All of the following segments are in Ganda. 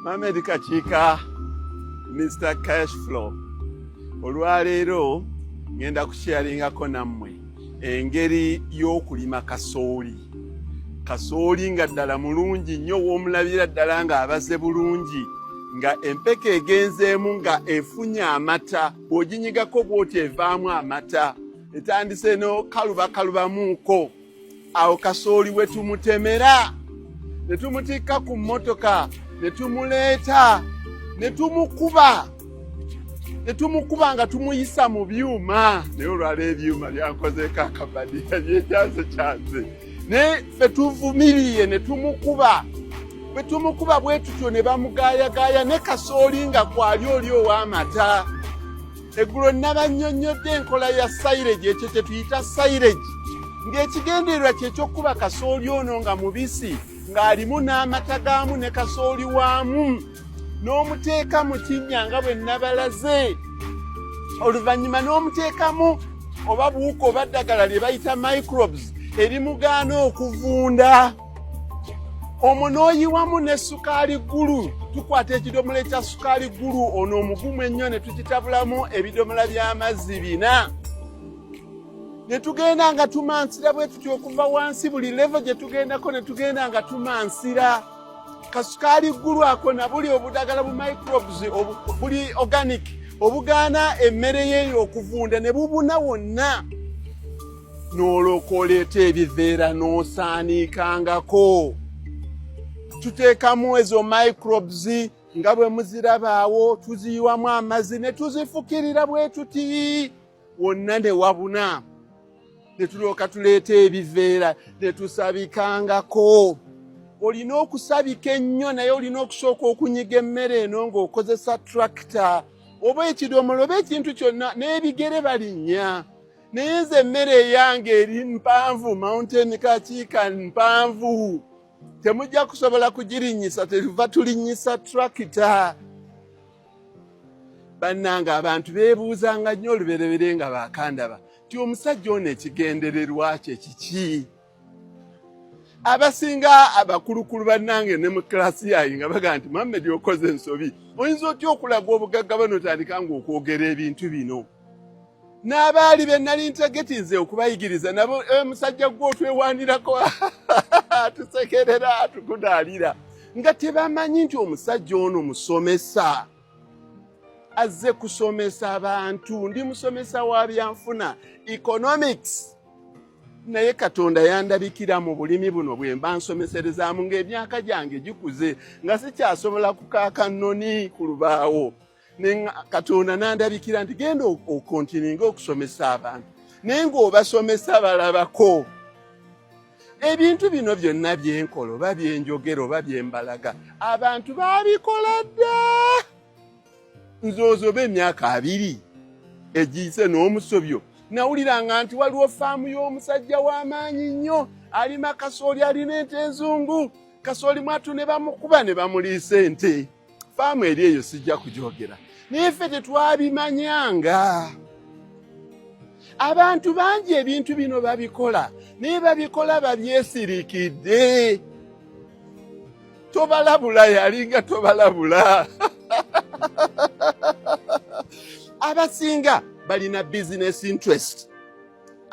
Mohamed Kakiika, Mr. Cash Flow. Olwaleero ngenda kusharingako nammwe engeri y'okulima kasooli. Kasooli nga ddala mulungi nnyo, w'omulabira ddala ng'abaze bulungi, nga empeke egenzeemu, nga efunye amata. Bw'oginyigako bw'oti evaamu amata, etandise n'okalubakalubamuuko. Awo kasooli we tumutemera ne tumutikka ku mmotoka ne tumuleeta ne tumukuba ne tumukuba nga tumuyisa mu byuma. Naye olwala ebyuma byankozeeko akabadi byekyanze kyanze, naye ffe tuvumiriye ne tumukuba. Bwe tumukuba bwe tutyo ne bamugaayagaaya ne kasooli nga kwali oli ow'amata. Eggulo nabannyonnyodde enkola ya silage, ekyo kye tuyita silage, ng'ekigendererwa kye ky'okukuba kasooli ono nga mubisi, ng'alimu n'amata gaamu ne kasooli waamu, n'omuteeka mu kinnya nga bwe nabalaze. Oluvannyuma n'omuteekamu oba buwuka oba ddagala lye bayita microbes erimugaana okuvunda. Omwo n'oyiwamu ne sukaali ggulu. Tukwata ekidomola ekya sukaali ggulu ono omugumu ennyo ne tukitabulamu ebidomola by'amazzi 4, ne tugenda nga tumansira bwe tutyo okuva wansi. Buli level gye tugendako ne tugenda nga tumansira kasukaali ggulu ako na buli obudagala bu microbes buli organic obugaana emmere yeeyo okuvunda, ne bubuna wonna. N'olwoka oleeta ebiveera n'osaaniikangako. Tuteekamu ezo microbes nga bwe muzirabaawo, tuziyiwamu amazzi ne tuzifukirira bwe tuti wonna ne wabuna, ne tulyoka tuleeta ebiveera ne tusabikangako. Olina okusabika ennyo, naye olina okusooka okunyiga emmere eno ng'okozesa tractor oba ekidomola oba ekintu kyonna n'ebigere balinnya. Naye nze emmere eyange eri mpanvu, Mountain Kakiika mpanvu, temujja kusobola kugirinnyisa, tetuva tulinnyisa tractor. Bannange, abantu beebuuzanga nnyo olubereberye nga baakandaba nti omusajja ono ekigendererwa kye kiki? Abasinga abakulukulu bannange ne mu kilasi yange nga bagamba nti, "Muhammed, okoze ensobi. Oyinza otya okulaga obugagga bano otandika ng'okwogera ebintu bino?" N'abaali be nali ntegetinze okubayigiriza nabo, "Musajja gwe otwewanirako, atusekerera, atukudaalira," nga tebamanyi nti omusajja ono musomesa, azze kusomesa abantu. Ndi musomesa wa byanfuna, economics, naye Katonda yandabikira mu bulimi buno bwe mba nsomeserezaamu ng'emyaka gyange gikuze, nga sikyasobola kukaaka nnoni ku lubaawo. Katonda n'andabikira nti genda okontininga okusomesa abantu, naye ng'obasomesa balabako ebintu bino byonna byenkola oba byenjogera oba byembalaga. Abantu babikola dda. Nzooza oba emyaka 20 egiyise n'omusobyo, nawuliranga nti waliwo faamu y'omusajja w'amaanyi nnyo, alima kasooli, alina ente enzungu. Kasooli mwatu ne bamukuba ne bamuliisa ente. Faamu eri eyo sijja kugyogera, naye ffe tetwabimanyanga. Abantu bangi ebintu bino babikola, naye babikola babyesirikidde. Tobalabula, yalinga tobalabula. Abasinga balina business interest.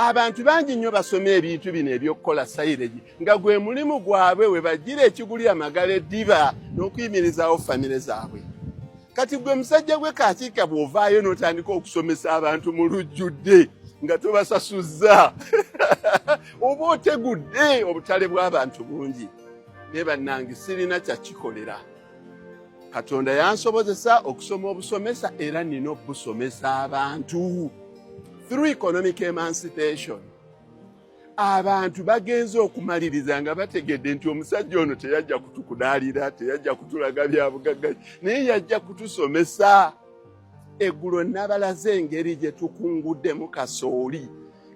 Abantu bangi nnyo basoma ebintu bino ebyokukola silage nga gwe mulimu gwabwe, we bagira ekiguli amagala eddiba n'okuyimirizaawo famire zaabwe. Kati gwe musajja gwe Kakiika, bw'ovaayo n'otandika okusomesa abantu mu lujjudde nga tobasasuzza, oba otegudde obutale bw'abantu bungi. Naye bannange, sirina kyakikolera. Katonda yansobozesa okusoma obusomesa, era nina obusomesa abantu through economic emancipation. Abantu bagenze okumaliriza nga bategedde nti omusajja ono teyajja kutukudaalira, teyajja kutulaga bya bugagga, naye yajja kutusomesa. Eggulo nabalaze engeri gye tukunguddemu kasooli.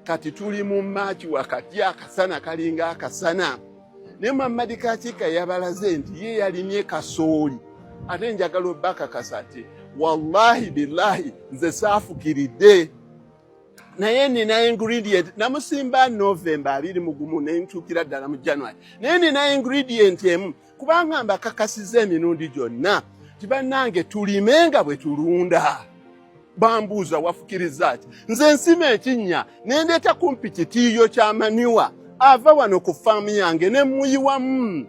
Kati tuli mu Maaki wakati, akasana kalinga akasana, naye Muhammadi Kakiika yabalaze nti ye yalimye kasooli. Ate njagala obbakakasa nti Wallahi billahi, nze saafukiridde, naye nina ingredient. Namusimba November 21, nentuukira ddala mu January, naye nina ingredient emu, kubanga mbakakasiza emirundi gyonna ti bannange, tulime nga bwe tulunda. Bambuuza, "Wafukiriza ki?" Nze nsima ekinnya, nendeeta kumpi kitiiyo kya manure ava wano ku faamu yange, ne muyiwamu,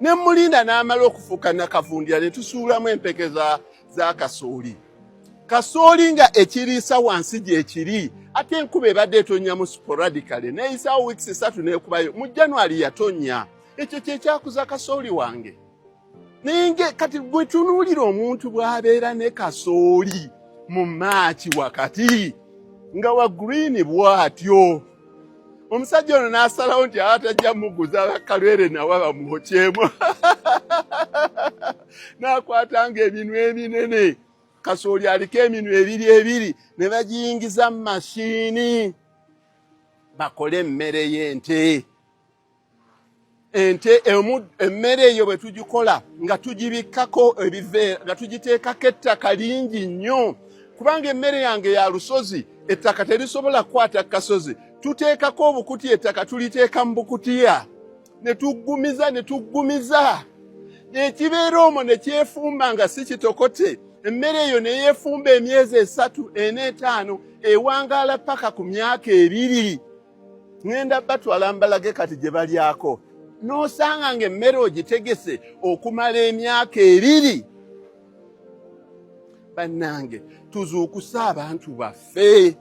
ne mulinda n'amala okufuuka nakavundira, ne tusuulamu empeke za kasooli. Kasooli nga ekiriisa wansi gyekiri, ate enkuba ebadde etonnyamu sporadically, neeyisaawo weeks 3 n'ekubayo. Mu January yatonnya. Ekyo kyekyakuza kasooli wange. Naye kati gwe tunuulira omuntu bw'abeera ne kasooli mu March wakati nga wa green bw'atyo. Omusajja ono n'asalawo nti aba tajja muguza, abakalwere nawe bamwokyemu, n'akwatanga eminwe eminene. Kasooli aliko eminwe ebiri ebiri, ne bagiyingiza mu mashini bakole emmere y'ente. Ente emmere eyo bwe tugikola nga tugibikkako ebiveera, nga tugiteekako ettaka lingi nnyo, kubanga emmere yange ya lusozi, ettaka terisobola kukwata kasozi. Tuteekako obukutiya, ettaka tuliteeka mu bukutiya, ne tuggumiza, ne tuggumiza, ekibeera omwo ne kyefumba nga si kitokote. Emmere eyo ne yeefumba emyezi 3, 4, 5, ewangaala paka ku myaka 2. Ŋŋenda batwala mbalage kati gye balyako. N'osanga ng'emmere ogitegese okumala emyaka 2. Bannange, tuzuukuse abantu baffe,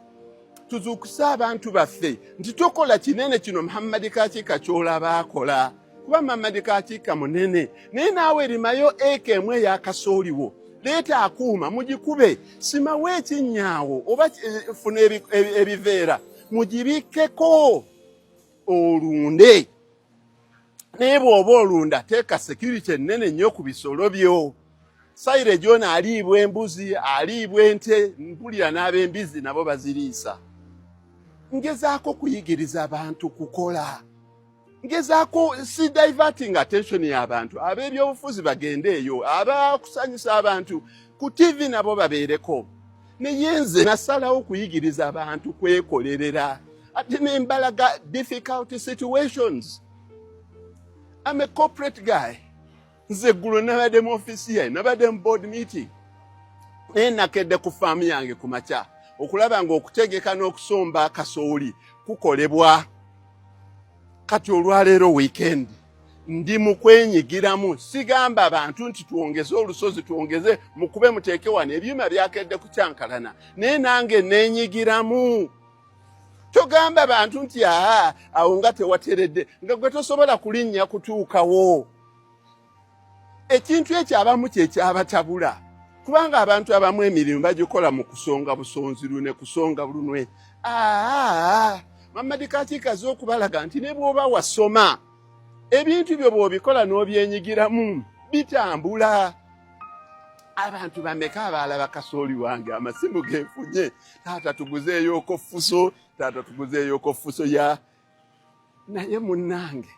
tuzuukuse abantu baffe nti tokola kinene kino Muhammadi Kakiika kyolaba akola, kuba Muhammadi Kakiika munene, naye naawe rimayo eka emu eyakasooliwo, leeta akuuma mugikube, simawo ekinnyaawo oba funa ebiveera mugibikkeko, olunde. Naye bw'oba olunda, teeka security ennene nnyo ku bisolo byo. Silage ono aliibwa embuzi, aliibwa ente, mpulira n'ab'embizi nabo baziriisa. Ngezaako kuyigiriza abantu kukola, ngezaako si diverting attention y'abantu. Ab'ebyobufuzi bagende eyo, abakusanyusa abantu ku TV nabo babeereko, naye nze nasalawo kuyigiriza abantu kwekolerera, ate nembalaga difficult situations. I'm a corporate guy. Nze eggulo nabadde mu ofiisi yaye, nabadde mu board meeting, naye nakedde ku faamu yange ku makya okulaba ng'okutegeka n'okusomba akasooli kukolebwa. Kati olwaleero weekend ndi mu kwenyigiramu. Sigamba abantu nti twongeze olusozi, twongeze, mukube, muteeke wano. Ebyuma byakedde kukyankalana, naye nange neenyigiramu. Togamba bantu nti aa, awo nga tewateredde, nga gwe tosobola kulinnya kutuukawo. Ekintu ekyo abamu kyekyabatabula, kubanga abantu abamu emirimu bagikola mu kusonga busonzi lunwe, kusonga lunwe. Aa, Mamadi Kakiikaze okubalaga nti ne bw'oba wasoma, ebintu byo bw'obikola n'obyenyigiramu bitambula. Abantu bameka abaalaba kasooli wange? Amasimu genfunye, "Taata, tuguzeeyoko fuso, taata, tuguzeeyoko fuso ya." Naye munnange,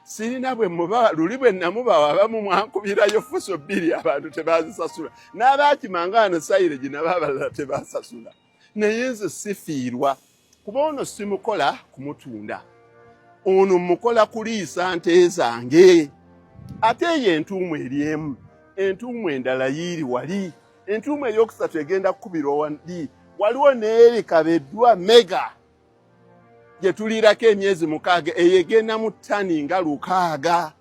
sirina bwe muba luli bwe namubawa, abamu mwankubirayo fuso 2, abantu tebazisasula, n'abaakimanga wano silage nabo abalala tebasasula. Naye nze sifiirwa, kuba ono simukola kumutunda, ono mukola kuliisa nte zange. Ate eyo entuumu eri emu, entuumu endala yiiri wali, entuumu eyokusatu egenda kukubirwa wali. Waliwo n'eri kabeddwa mega gye tuliirako emyezi 6, eyo egenda mu ttani nga 600.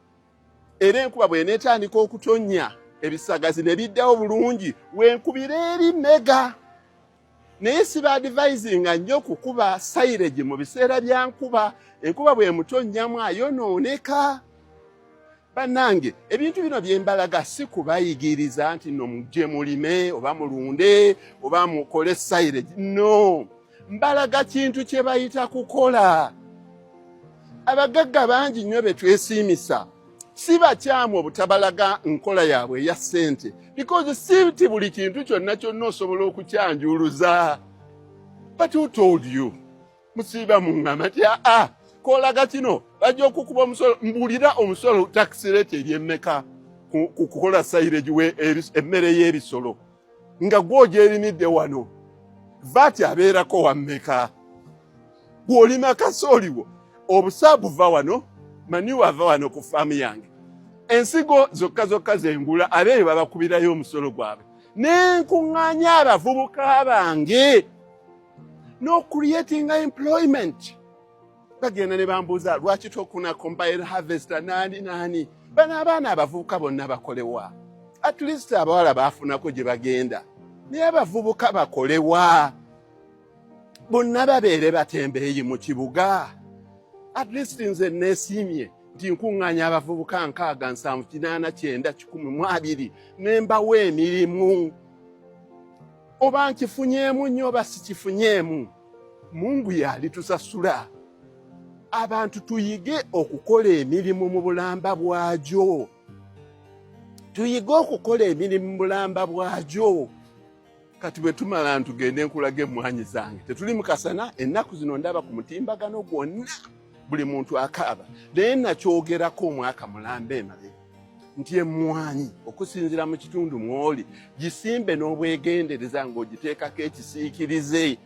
Era enkuba bw'eneetandika okutonnya, ebisagazi ne biddawo bulungi, wenkubira eri mega. Naye siba advisinga nnyo kukuba silage mu biseera bya nkuba. Enkuba bw'emutonnyamu ayonooneka. Bannange, ebintu bino bye mbalaga si kubayigiriza nti no mujje mulime oba mulunde oba mukole silage. No, mbalaga kintu kye bayita kukola. Abagagga bangi nnyo be twesiimisa, si bakyamu obutabalaga nkola yaabwe eya ssente, because si nti buli kintu kyonna kyonna osobola okukyanjuluza. But who told you? Musiiba muŋŋamba nti aa, kolaga kino, bajja okukuba omusolo. Mbulira, omusolo, tax rate eri emmeka ku kukola silage, emmere y'ebisolo? Nga gw'ogyerimidde wano, VAT abeerako wammeka? Gw'olima kasooliwo, obusa buva wano, manure ava wano ku faamu yange, ensigo zokka zokka zengula, abeeyo babakubirayo omusolo gwabwe, nenkuŋŋaanya abavubuka bange n'ocreatinga employment. Bagenda ne bambuuza, "Lwaki tokuna combine harvester?" Naani naani bano abaana abavubuka bonna bakolewa? At least abawala baafunako gye bagenda, naye abavubuka bakolewa? Bonna babeere batembeeyi mu kibuga? At least nze neesiimye nti nkuŋŋaanya abavubuka 60, 70, 80, 90, 120, ne mbawa emirimu. Oba nkifunyeemu nnyo oba sikifunyeemu, Mungu yalitusasula. Abantu tuyige okukola emirimu mu bulamba bwagyo, tuyige okukola emirimu mu bulamba bwagyo. Kati bwe tumala ntugende nkulaga emmwanyi zange. Tetuli mu kasana ennaku zino, ndaba ku mutimbagano gwonna buli muntu akaaba, naye nakyogerako omwaka mulamba emabega nti emmwanyi, okusinziira mu kitundu mw'oli, gisimbe n'obwegendereza ng'ogiteekako ekisiikirize.